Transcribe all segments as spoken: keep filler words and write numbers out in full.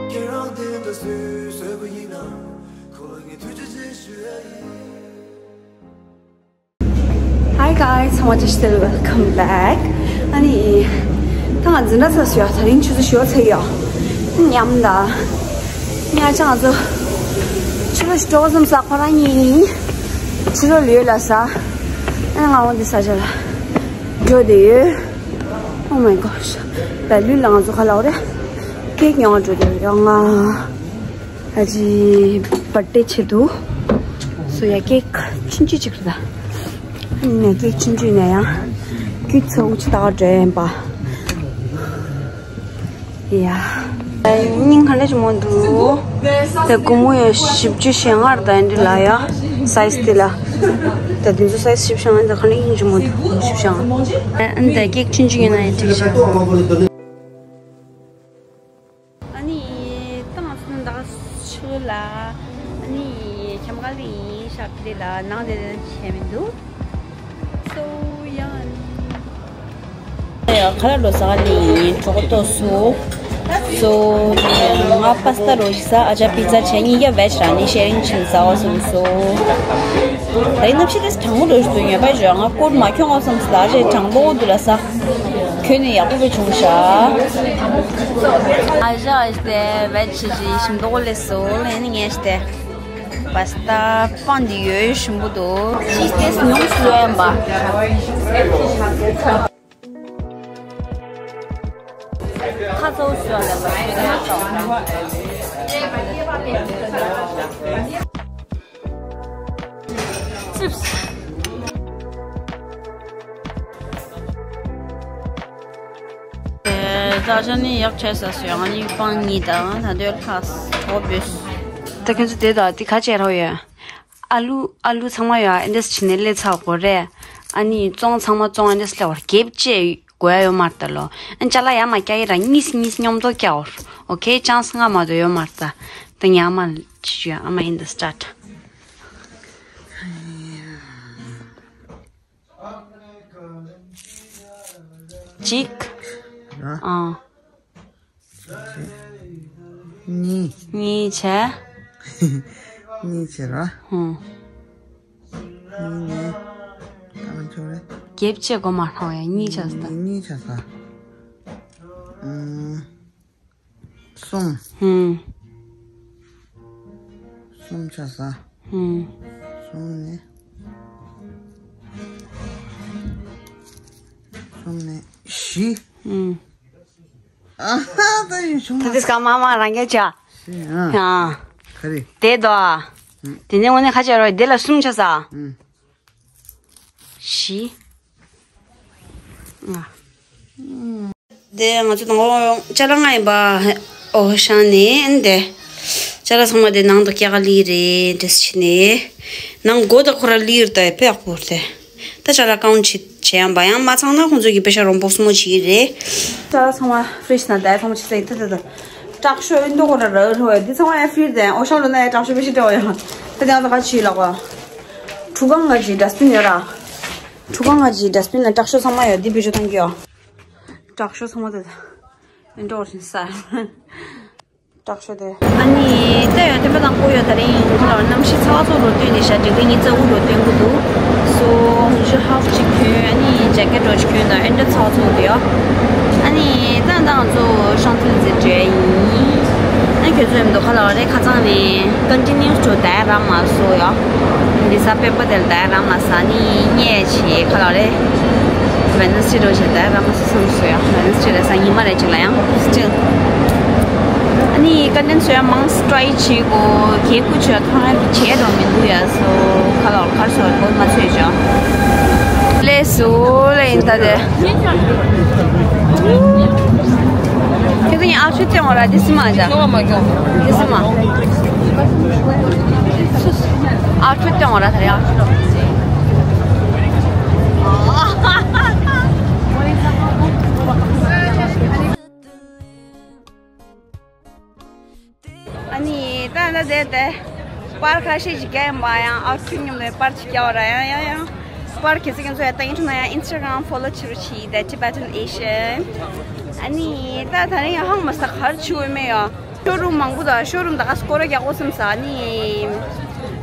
ཁྱེད་རང་དེ་འདྲ་བཟོས་བཟོས་པ་ཡིན་ན། ཁོ་ལ་ངས་ཐུགས་རྗེ་ཆེ་ཞུ་ཡ་ཡིན། Hi guys, ཚང་མ་བཀྲ་ཤིས་བདེ་ལེགས། Welcome back. ཨ་ནི། ད་ང་འཛིན་གྲྭ་ཚར་སོང་ཡ། དེ་རིང་ཆུ་ཚོད་བཞི་པ་ཚར་ཡོད། ཉམས་ད། ཉ་ཆང་ཚོ། ཆུ་ཚོད་བཞི་པ་ཙམ་ས་ཁོ་རང་གཉིས། ཕྱི་ལོགས་ལ་ཡོད་ལ་ས། ཨ་ང་འོ་འདི་ས་ཆ་ལ། འགྲོ་བསྡད་ཡོད། Oh my gosh. བལ་ལུས་ལ་ང་ཚོ་ག་ལ་འོ་རེད། ཀེག་ཉོ་བར་འགྲོ་བསྡད་ཡོད་ང་། ཨ་ཅི་བར་ཐི་ཌེ་ཆེད་དུ། སོ་ཡ་ཀེག་ཆུང་ཆུང་ཅིག་རེད་ད། ནས་ཀེག་ཆུང་ཆུང་ནས་ཡང་། ཀེག་ཚོ་ཅི་ད་འདྲ་ཡིན་པ། ཡ། སྙིང་ག་འདྲ་ཅིག་མོ་འདུག་དེ་སྒོར་མོ་ཡ་བཞི་བཅུ་ཞེ་ལྔ་རེད་ད། འདི་ལ་ཡ་སའི་ཛི་དེ་ལ། ད་དེ་ཚོ་སའི་ཛི་བཞི་བཅུ་ཞེ་ལྔ་ད། ག་འདྲ་སྙིང་ཅིག་མོ་འདུག་བཞི་བཅུ་ཞེ་ལྔ། ཨ་ནི་ད་ཀེག་ཆུང་ཆུང་ཡིན་ན་ཡང་འགྲིག་ཤག་ཨ་ནི་ད་ང་ཚོ་ནི་ད་ཆུ་ལ། ཨ་ནི་འཁྱམ་ག་ལ་ཡིན་ཤག་དེ་ལ་ནང་དེ་བྱས་མི་འདུག So yeah. ཁ་ལག་འགྲོ་ས་ག་ལ་ཡིན། གྲོགས་ཏོ་སུ། So ང་པ་སི་ཏ་རོ་ཞིག་ཟ། ཨ་ཅག་པི་ཛ་བྱས། གཉིས་ཀ་བེ་ཇི་ར་ནི་ཤེ་རིང་ཆིན་ཟ་བ་སོང་སོ། ད་ཡིན་ནམ་ཤི་དེ་གྲང་མོ་འགྲོ་ཞིག་འདུག་ཉོས་པ་བཞོ། ང་ཀོཊ་མ་གྱོན་བ་སོང་སོ། ད་ཨ་ཅག་གྲང་པོ་འདུག་ལ་ས། ཁྱོད་ནི་ཡག་པོ་བྱུང་ཤག་ཨ་ཞག་ཨེ་བེ་ཇི་ཞིག་ཞིམ་མདོག་ལེ་སོ་ལེ་ནི་ངས་ཤི་དེ། པ་སི་ཏ་སྤང་འདི་ཡོད་ཞིམ་པོ་འདུག་ཅི་སྟེ་ཉུང་སུ་ཡོད་པ། ཁ་ཚོ་ཞོ་ལ་བ་ཁ་ཚོ། ཅིབས། ད་ཆ་ནི་ཡག་ཆེ་ས་སོ་ཡང་ནི་སྤང་གཉིས་དང་ད་འདོད་ལྷ་ཐོ་བེས། ད་ཁྱོད་ཚོ་དེ་དང་དེ་ཁ་ཆེ་རོ་ཡོད། ཨ་ལུ་ཨ་ལུ་ཚང་མ་ཡོད་ཨེ་འདྲས་བྱས་ནས་སླེབས་ཚར་གོ་རེད། ཨ་ནི་བཙོང་ཚང་མ་བཙོང་ཨེ་འདྲས་སླེབས་བར་རྒྱབ་བཅད་དགོས་ཡ་ཡོད་མ་རེད་ད་ལོ། ཨ་ཅ་ལག་ཡར་མར་བཀྱག་ཡིན་ར་གཉིས་གཉིས་མཉམ་དུ་བཀྱག་འོར། ཨོ་ཁེ། ཅང་སི་ང་མ་དོ་ཡོད་མ་རེད་ད། ད་ཉག་མ་ཅི་ཅུ་ཨ་མ་ཡིན་ད་སི་ཊར་ཊི། གཅིག་ར། ཨ། གཉིས། གཉིས་བྱས། གཉིས་བྱས་ར། ཧུང་། གཉིས་ནས། ད་མ་ཆོག་རེད། རྒྱབ་བཅད་དགོས་མ་རེད་ཡ། གཉིས་བྱས་ས། གཉིས་བྱས་ས། ཨུམ། གསུམ། ཧུང་། གསུམ་བྱས་ས། ཧུང་། གསུམ་ནས། གསུམ་ནས་བཞི། ཧུང་། ཨ་ཧ། ད་ཡིན་བྱུང་ད་དེ་སྐ་མ་མ་རང་རྒྱལ་ཆ། ཤི་ཨ། ཨ། ག་རེ། དེ་དོ། ཨ། དེ་ནས་དངོས་གནས་ཁ་ཆེ་རོ་དེ་ལ་གསུམ་ཆ་ས། ཨ། བཞི། ལྔ། དེ་ང་ཚོ་དང་པོ་ཅ་ལག་ང་ཡིན་པ། ཨོ་ཤང་ནས་འདི། ཅ་ལག་ཚང་མ་དེ་ནང་དུ་བཀྱག་ལི་རེད་འདྲེས་བྱས་ནས། ནང་སྒོ་དང་ཁོ་ར་ལི་རེད་ད་དཔེ་ཡག་པོ་རེད། ད་ཅ་ལག་ཀའུན་ཊི་བྱེད་ཡང་བ་ཡང་མ་ཚང་ན་ཁོང་ཚོ་གི་པེ་ཤ་རོང་བོག་སི་མོ་བྱེད་ཀྱི་རེད། ཅ་ལག་ཚང་མ་ཕི་རི་ཇི་ནང་བསྡད་ཚང་མ་ཕྱི་ས་ཡིན་ད་ད་ད། དྲག་ཤོས་ཨིན་དོ་ཁོ་ར་ར་རོ་ཡ་འདི་ཚང་མ་ཡང་ཕི་རི་ཇི་དང་ཨོ་ཤང་ལོ་ན་ཡ་དྲག་ཤོས་པེ་ཤ་འདྲ་བ་ཡ། ད་དེ་ཡང་ད་ག་ཅི་ལག་པ། ཁྲུ་གང་ང་ཅི་ཌ་སི་པིན་ཡོད་ར། ཁྲུ་གང་ང་ཅི་ཌ་སི་པིན་ན་དྲག་ཤོས་ཚང་མ་ཡོད་འདི་བེད་སྤྱོད་གཏོང་གི་ཡོད། དྲག་ཤོས་ཚང་མ་ད་ད། ཨིན་དོ་ཤིན་ས། དྲག་ཤོས་དེ། ཨ་ནི་ལྟ་ཡོད་དེ་པ་དང་པོ་ཡོད་ད་རིང་ཁོ་ལ་གནམ་གཤིས་ཚ་བ་ཚོ་རུ་བཏོན་ནས་ཤ་འགྲིག་གི་ཉི་ཚ་དབུ་རུ་བཏོན་གི་འདུག་སོ་ཧུང་ཞུ་ཧབ་ཅིག་གྱོན། ཨ་ནི་ཇེ་ཀེ་ཊི་རོ་ཅིག་གྱོན་དང་ཨེ་འདྲ་ཚ་བ་ཚོ་འདུག་ཡོ། ཨ་ནི་ད་ད་ང་ཚོ་ཤང་ཏི་ལི་ཛེ་འགྲོ་ཡ་ཡིན། ཨ་ནི་ཁྱོད་ཚོ་ཡོད་མི་འདུག་ཁ་ལ་རེ་ཁ་ཚང་ནས་ཀོན་ཊི་ནིའུ་སི་ཊུ་ད་ར་མ་སོ་ཡོ། འདི་ས་པེ་པ་དེ་ལ་ད་ར་མ་ས་ནི་ཉེ་ཆེ་ཁ་ལ་རེ། ཝེ་ནེ་སི་ཌེ་རོ་ཞིག་ད་ར་མ་སོ་སོང་སོ་ཡ། ཝེ་ནེ་སི་ཌེ་རེ་ས་ཉི་མ་རེ་ཅིག་ལ་ཡང་སི་ཊིལ། ཨ་ནི་ཀོན་ཊེན་ཊི་བཟོ་ཡ་མང་སི་ཊི་རའི་བྱེད་དགོས་གལ་ཁུ་ཆོ་ཐོང་ར་བྱེད་རོགས་མི་འདུག་ཡ་སོ་ཁ་ལོག་ཁར་སོ་གོ་མ་ཚོད་ཅོ། ལས་སུ་ལས་ཡིན་ད་དེ། ཁྱེད་ཚོ་ཡིན་ཨ་ཆུ་སྟོན་འོ་ར་དེ་སི་མ་ཅ། ཁྱོད་མ་ཁྱོད། དེ་སི་མ། ཨ་ཆུ་སྟོན་འོ་ར་ད་རེ་ཨ་ཆུ་རོགས། ཨ་ནི་ད་ད་དེ་དེ་པར་ཁ་ཤས་ཤིག་རྒྱག་ཡིན་པ་ཡང་ཨ་ཁུ་མཉམ་དུ་པར་ཅིག་རྒྱག་ར་ཡང་ཡང་ཡང་པར་གལ་སྲིད་ཁྱེད་ཚོ་ཡང་ལྟ་ཡིན་ཐུབ་ན་ཡང་ཨིན་སི་ཊ་གྷ་རམ་ཕོ་ལོ་བྱེད་རོགས་གྱིས། ད་Tibetan Asian། ཨ་ནི་ད་ད་རིང་ཡང་ཧང་མ་ས་གར་ཆུ་བོ་མེད་ཡོ། ཤོ་རུམ་མང་པོ་དང་། ཤོ་རུམ་ད་ག་སྐོར་ར་རྒྱག་དགོས་བསམ་ས་ནི།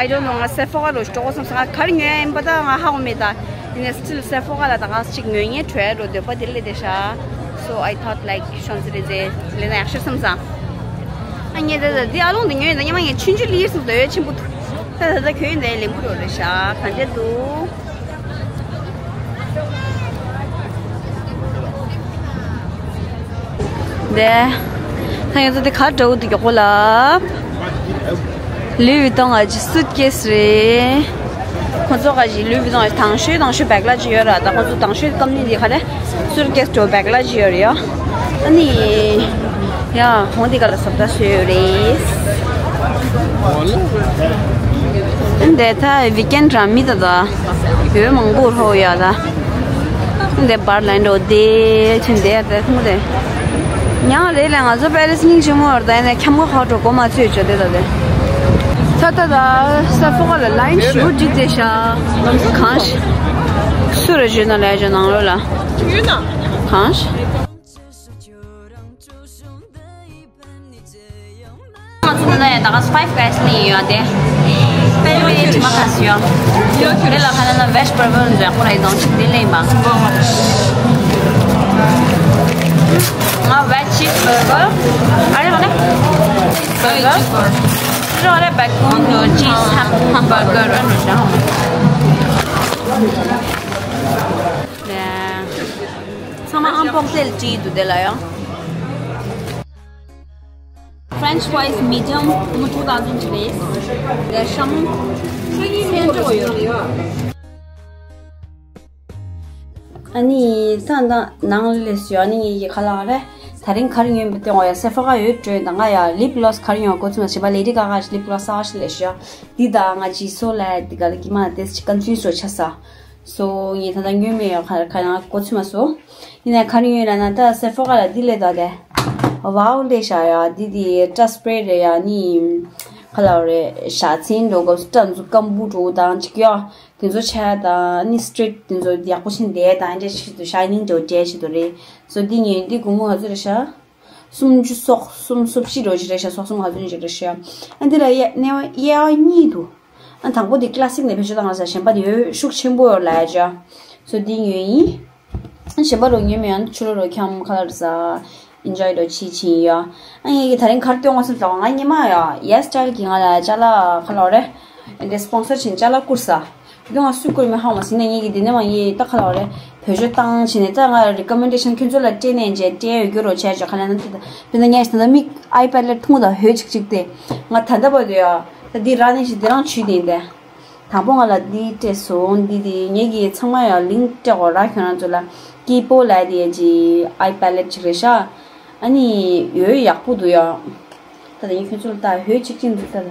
I don't know། ང་Sephora་ལ་འགྲོ་དགོས་བསམ་ས། ང་གར་ཉོ་ཡ་ཡིན་པ་ད་ང་ཧ་གོ་མེད་ད། ཡིན་ནའི་still Sephora་ལ་ད་ག་ཅིག་ཉོ་ཉན་འགྲོ་ཡ་འགྲོ་འདོད་པ་དེ་ལས་དེ་ཤ། So I thought like Champs-Élysées་ལས་ན་ཡག་ཤོས་བསམ་ས། ཨ་ཉེ་ད་ད་འདི་ཨ་ལོང་དེ་ཉོ་ཡིན་ད་ཉི་མ་ངས་ཆུན་ཆུ་ལིར་སུ་འདོད་ཡོད་ཆེན་པོ་འདུག་ད་ད་ད་གྱོད་ཡིན་ད་ལེན་པོ་རོ་རེ་ཤ་ག་འདྲ་འདུག་དེ། ད་ང་ཚོ་དེ་ག་འདྲ་བོ་འདུག་གོ་ལབ། Louis Vuitton་ག་ཅིག་སུཊ་ཀེས་རེད། ཁོ་ཚོ་ག་ཅིག་Louis Vuitton་ག་ཅིག་དང་ཤོས་དང་ཤོས་བེག་ལ་ཅིག་ཡོད་ར། ད་ཁོ་ཚོ་དང་ཤོས་ཀམ་ནི་འདི་ག་རེ། སུཊ་ཀེས་འདྲ་བོ་བེག་ལ་ཅིག་ཡོད་རེད་ཡ། ཨ་ནི། ཡ་ཁོང་འདི་ག་ལ་བཟོ་ལྟ་བཟོས་ཡོད་རེད། ཨ་འདི་ད་ཝིག་ཨེན་ར་མི་ད་ད་ཡོད་མང་པོ་ཧོ་ཡ་ད། འདི་བར་ལན་འགྲོ་དེ་ཆེན་དེ་དེ་ཁུངས་དེ། ཉང་རེད་ལས་ང་ཚོ་པེ་རིས་སྙིང་རྗེ་མོ་བར་ད་ཡིན་ན་ཁྱམས་ཁ་ཁ་འགྲོ་གོ་མ་ཚོད་བྱོས་དེ་ད་དེ། ད་ད་ད་ས་ཕོ་ཁ་ལ་ལ་ཡིན་ཞུ་འགྲིག་དེ་ཤ། གང་ཞིག་སུ་རེ་བྱོས་ན་ལས་བྱོས་ནང་ལོ་ལ། གང་ཞིག་ང་ཚོ་ནང་ཡང་ད་ག་Five Guys་ནས་ཡོད་དེ། དཔེ་མི་དྲི་མ་ཁ་སི་ཡོད། དེ་ལ་ཁ་ན་ན་veg burger་ནས་ཡག་པོ་རེད་དང་ཅིག་དེ་ལས་མ། ང་veg cheese burger། ཨ་རེ་ཧོ་ནེ། Burger། ཧོ་ནེ་bacon་ནོ་cheese ham hamburger་ཨ་ནི་ཅང་། ཚང་མ་ཨམ་པོག་ཏེལ་བྲིས་འདུག་དེ་ལ་ཡང་། French fries medium་མོ་two thousand་ཅིག་རེད། དེ་ཤ་མོ་ཚན་ཅོག་ཡོད། ཨ་ནི་ད་ད་ནང་ལས་ཡོད། ཨ་ནི་ངེད་ཀྱི་ཁ་ལག་རེད། ད་རིང་གར་ཉོས་པ་དེ་ང་ཡ་སེ་ཕོ་ཁ་ཡོད་སྤྲོད་ད་ང་ཡ་lip gloss་གར་ཉོ་གོ་ཚུལ་མ་བྱེད་པ་ལེ་ཌི་ག་ག་ཞིག་lip gloss་གསར་པ་ཞིག་ལས་ཤོག་འདི་ད་ང་ཅི་སོ་ལ་འདི་ག་ལ་ཀི་མ་དེ་ཅི་confuse་རོ་ཆ་ས། སོ་ངས་ད་ལྟ་ཉོས་མེད་ཡ་ཁ་ཁ་ཡང་གོ་ཚུལ་མ་སོ། ཡིན་ན་ག་རེ་ཡོད་ལ་ན་ད་སེ་ཕོ་ཁ་ལ་འདི་ལས་ད་དེ། ཝའོ་ལས་ཤ་ཡ་འདི་དེ་སྐྲ་སི་པེ་རེ་རེད་ཡ་ནི། ཁ་ལ་རེ་ཤ་ཚན་འགྲོ་གོ་སྐྲ་འཛུ་སྐམ་པོ་འགྲོ་དང་ཅིག་ཡ། དེ་ཚོ་ཆ་ཡ་དང་ནི་སི་ཊི་རེ་ཊི་དེ་ཚོ་ཡག་པོ་ཕྱིན་བསྡད་དང་འདྲ་ཞིག་ཏུ་ཤའི་ནིང་འགྲོ་འདྲ་ཞིག་ཏུ་རེད། སོ་འདི་ངས་འདི་གོང་མོ་ང་ཚོ་རེ་ཤ། སུམ་ཅུ་སོགས་སུམ་སུམ་ཅུ་རེ་ཞིག་རེ་ཤ་སོགས་སུམ་ང་ཚོ་ཉིད་ཅིག་རེ་ཤ། ཨ་འདི་ལ་གཡས་གཡས་གཡས་གཡོན་གཉིས་འདུག་ཨ་དང་པོ་འདི་ཀི་ལ་སིག་ནས་བེད་སྤྱོད་བཏང་ལ་ས་གཞན་པ་འདི་ཡོད་ཤུགས་ཆེན་པོ་ཡོད་ལ་ཡ་ཅ། སོ་འདི་ཉོས་ཡིན། ཨ་གཞན་པ་རོ་ཉོས་མེད་ཨ་ཆུ་ལོ་རོ་ཁྱམ་ཁ་ལར་ས་ཨིན་ཇོའི་རོ་ཆི་ཆི་ཡོད། ཨ་ངས་ཀྱི་ད་རིང་གར་སྟོན་ང་སུ་ལ་ང་ཉི་མ་ཡ་ཡེ་སི་ཊལ་གི་ང་ལ་ཅ་ལག་ཁ་ལོ་རེ། འདི་སི་པོན་སར་བྱིན་ཅ་ལག་བསྐུར་ས། འདི་ང་སུས་བསྐུར་མེད་ཧ་མ་སི་ན་ངས་ཀྱི་འདི་ནས་མ་ཡི་ཏ་ཁ་ལོ་རེ། བེད་སྤྱོད་བཏང་བྱིན་ནས་ད་ང་རི་ཀོ་མེན་ཌེ་ཤན་ཁྱོད་ཚོ་ལ་སྤྲད་ནས་འཇལ་སྤྲད་ཡོད་རྒྱུ་རོ་བྱས་ཅོ་ཁ་ལ་ན་ཏི་ད་བི་ན་ངས་ད་མིག་ཨའི་པེ་ལེ་ཊི་ཐུང་ད་ཧོད་ཅིག་ཅིག་སྟེ། ང་ད་ལྟ་བར་དུ་ཡ། ད་འདི་ར་ནས་ཞིག་འདི་རང་ཆུས་ཏེ་འདི། དང་པོ་ང་ལ་འདི་སྤྲད་སོང་། འདི་དེ་ངེད་ཀྱི་ཚང་མ་ཡང་ལིང་ཀི་སྤྲད་དགོས་ར། ཁྱོད་རང་ཚོ་ལ་ཀི་པོ་ལ་དེ་ཅི་ཨའི་པེ་ལེ་ཊི་ཅིག་རེད་ཤག་ཨ་ནི་ཡོད་ཡག་པོ་འདུག་ཡ། ད་ལྟ་ངས་ཁྱོད་ཚོ་ལ་ད་ཧོད་ཅིག་ཅིག་འདུག་ད་ལ།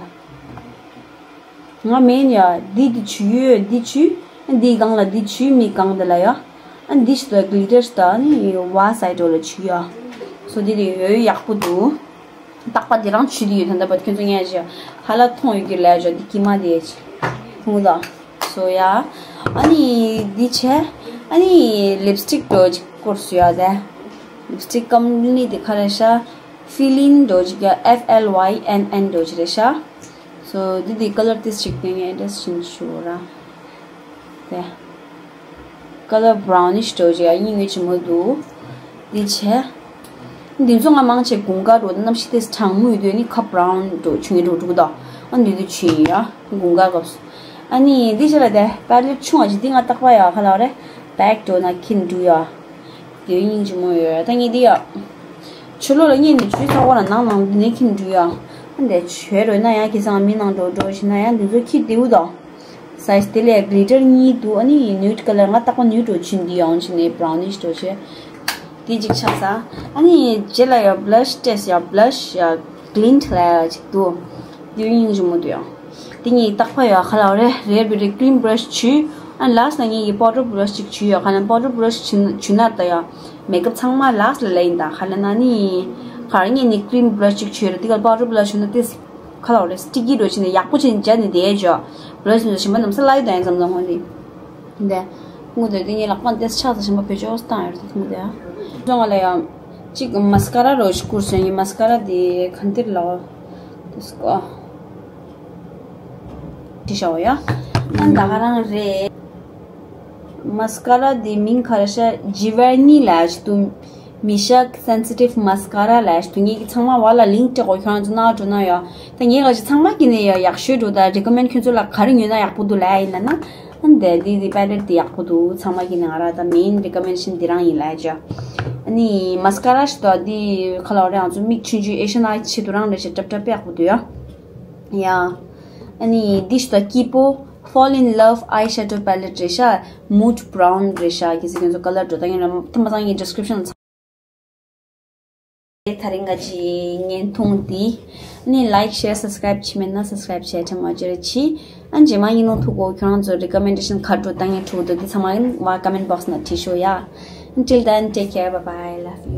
ང་མེན་ཡ་འདི་དེ་ཆུ་ཡོད་འདི་ཆུ། འདིའི་སྒང་ལ་འདི་ཆུ་མི་སྒང་དེ་ལ་ཡ། ཨ་འདི་ཞིག་ད་གི་ལི་ཊར་ཞིག་ད་ནི་ཡོད་བ་སའི་ཌི་ལ་ཆུ་ཡ། སོ་འདི་དེ་ཡོད་ཡག་པོ་འདུག་རྟག་པ་དེ་རང་ཆུ་དེ་ཡོད་ད་ལྟ་བར་ཁྱོད་ཚོ་ངས་ཞུ་ཧ་ལ་མཐོང་ཡོད་ཀྱི་ལས་ཞོ་འདི་ཀྱི་མ་དེ་ཆི་ཁུང་ལ་སོ་ཡ། ཨ་ནི་འདི་ཆེ། ཨ་ནི་ལིབ་སི་ཊིག་འགྲོ་ཅིག་སྐོར་སུ་ཡ་དེ། ལིབ་སི་ཊིག་ཀམ་པ་ནི་དེ་ག་རེ་ཤ། ཕི་ལིན་འགྲོ་ཅིག་ཡ་ཨེཕ་ཨེལ་ཝའི་ཨེན་ཨེན་འགྲོ་ཅིག་རེ་ཤ། སོ་འདི་དེ་ཀ་ལར་ཏིས་ཅིག་དེ་ངས་ཨེ་ཌི་རེ་སི་བྱིན་ཞུ་ར། དེ། ཀ་ལར་བྷ་རའུ་ནིཤ་འདྲ་བོ་ཅིག་ཡ་སྙིང་ངོ་ཆེན་མོ་འདུག་འདི་བྱས། འདི་ཚོ་ང་མང་ཆེ་དགུན་ཁ་འདྲ་བོ་གནམ་གཤིས་ཏེ་གྲང་མོ་ཡོད་དུས་ནི་ཁ་བྷ་རའུན་འདྲ་བོ་ཆུང་ངེ་འདྲ་བོ་འདུག་ད། ཨ་འདི་དུས་ཆུ་ཡིན་ཡ། དགུན་ཁ་སྐབས་སུ། ཨ་ནི་འདི་བྱས་ལ་དེ་པེ་ལེ་ཊི་ཆུང་བ་ཅིག་འདི་ང་རྟག་པ་ཡ་ཁ་ལ་རེ། བེག་འདྲ་བོ་ན་ཁྱིན་འདུག་ཡ། དེའི་སྙིང་རྗེ་མོ་ཡོད་ད་ངས་འདི་ཡ། ཆུ་ལོག་ལ་སྙེད་ནས་ཆུའི་ཚ་བ་ལ་ནང་ནང་འདི་ནས་ཁྱིན་འདུག་ཡ། ཨ་འདི་ཆུ་རོལ་ན་ཡ་ཁྱི་ཚང་མི་ནང་འགྲོ་འགྲོ་བྱེད་ན་ཡ་འདི་ཚོ་ཁྱི་འདེའུ་ད། སའི་ཛི་དེ་ལས་གི་ལི་ཊར་གཉིས་འདུག་ཨ་ནི་ནིའུ་ཌི་ཀ་ལར་ང་རྟག་པ་ནིའུ་ཌི་འདྲ་བོ་བྱིན། འདི་ཡང་བྱིན་ནས་བྷ་རའུ་ནིཤ་འདྲ་བོ་བྱས། དེ་གཅིག་ཆགས་ས། ཨ་ནི་རྗེས་ལ་ཡང་བྷ་ལ་ཤི་སྤྲད་ཡ། བྷ་ལ་ཤི་ཡ་གི་ལིན་ཊི་ལ་ཡ་གཅིག་འདུག་འདི་སྙིང་རྗེ་མོ་འདུག་ཡང་། འདི་ངའི་རྟག་པ་ཡ་ཁ་ལ་རེ་རེ་བི་རེ་ཀི་རིམ་བྷ་ར་ཤི་བྱུས། ཨ་ནི་ལ་སི་ལ་ངའི་པའུ་ཌར་བྷ་ར་ཤི་གཅིག་བྱུས་ཡ། ཁ་ལ་པའུ་ཌར་བྷ་ར་ཤི་བྱུས་ན་ད་ཡ། མེག་ཨབ་ཚང་མ་ལ་སི་ལ་ལ་ཡིན་ད། ཁ་ལ་ན་ནི། གར་ངས་ནི་ཀི་རིམ་བྷ་ར་ཤི་གཅིག་བྱུས་རེ་འདི་ག་པའུ་ཌར་བྷ་ར་ཤི་བྱུས་ན་ཏིས། ཁ་ལོ་རེ་སི་ཊི་ཀི་འདྲ་བྱས་ནས་ཡག་པོ་བྱས་ནས་སྦྱར་ནས་བསྡད་ཡོད་ཅོ། བྷ་ར་ཤི་ནི་གཞན་པ་རྣམས་སླ་ཡོད་དང་ཡང་ཙམ་ཙམ་ཧོན་ཏེ། འདི། ངུ་དེ་དེ་ངའི་ལག་པ་ཏེས་ཆག་ཚ་གཞན་པ་བེད་སྤྱོད་བཏང་ཡོད་རེད་ངུ་དེ། ང་ལ་ཡང་ གཅིག་མ་སི་ཀ་ར་རོ་ཞིག་བསྐུར་སོང་ཡིན། མ་སི་ཀ་ར་དེ་ག་འདིར་ལའོ། དེ་སྐོ། དེ་ཤའོ་ཡ། ཨ་ད་ག་རང་རེད། མ་སི་ཀ་ར་དེ་མིང་ག་རེ་ཤ་ཇི་ཝར་ནི་ལ་ཞིག་ཏུ། མི་ཤ་སེན་སི་ཊིབ་མ་སི་ཀ་ར་ལ་ཞིག་ཏུ། ངེད་ཀྱི་ཚང་མ་བ་ལ་ལིང་ཀི་སྤྲད་གོ། ཁྱོད་རང་ཚོ་ནག་འགྲོ་ན་ཡ། ད་ངེད་ཀ་ཅི་ཚང་མ་གི་ནས་ཡ་ཡག་ཤོས་འགྲོ། ད་རི་ཀོ་མེན་ཌི་ཁྱོད་ཚོ་ལ་ག་རེ་ཉོས་ན་ཡག་པོ་འདུག་ལ་ཡིན་ན་ན། ཨ་འདི་འདི་འདི་པ་ལེ་ཊི་འདི་ཡག་པོ་འདུག། ཚང་མ་གི་ནས་ང་ར་ད་མེན་རི་ཀོ་མེན་ཌེ་ཤན་འདི་རང་ཡིན་ལ་ཅོ། ཨ་ནི་མ་སི་ཀ་ར་ཞིག་ད་འདི་ཁ་ལ་རེ་ང་ཚོ་མིག་ཆུང་ཆུང་ཨེ་ཤན་ཨའི་ཆེད་དུ་རང་རེ་ཞིག་ཀྲབ་ཀྲབ་པ་ཡག་པོ་འདུག་ཡ། ཡ། ཨ་ནི་འདི་ཞིག་ད་སྐྱིད་པོ། Fall in Love Eyeshadow Palette རེད་ཤག། Mood Brown རེད་ཤག། གི་ཟི་གི་ཚོ་ཀ་ལར་འགྲོ་ད་ཡིན་ལ་ཐ་མ་ཚང་གི་ཌི་སི་ཀི་རིབ་ཤན་ཚང་། དེ་ད་རིང་ག་ཅི་བརྙན་ཐུང་འདི་ནི་ལའིཀ་ཤེར་སབ་སི་ཀ་རེབ་བྱེད་མེད་ན་སབ་སི་ཀ་རེབ་བྱས་ཁྲམ་མ་བཅོས་རེ་ཆི། ཨན་རྗེས་མ་ཡིན་ནོ་ཐུག་གོ། ཁྱོད་རང་ཚོ་རི་ཀོ་མེན་ཌེ་ཤན་ག་འགྲོ་ད་ངས་ཐུག་འདུག་འདི་ཚང་མ་ཡིན་བ་ཀོ་མེན་ཊི་བོག་སི་ན་བྲིས་ཤོག་ཡ། Until then, take care, bye bye, love you.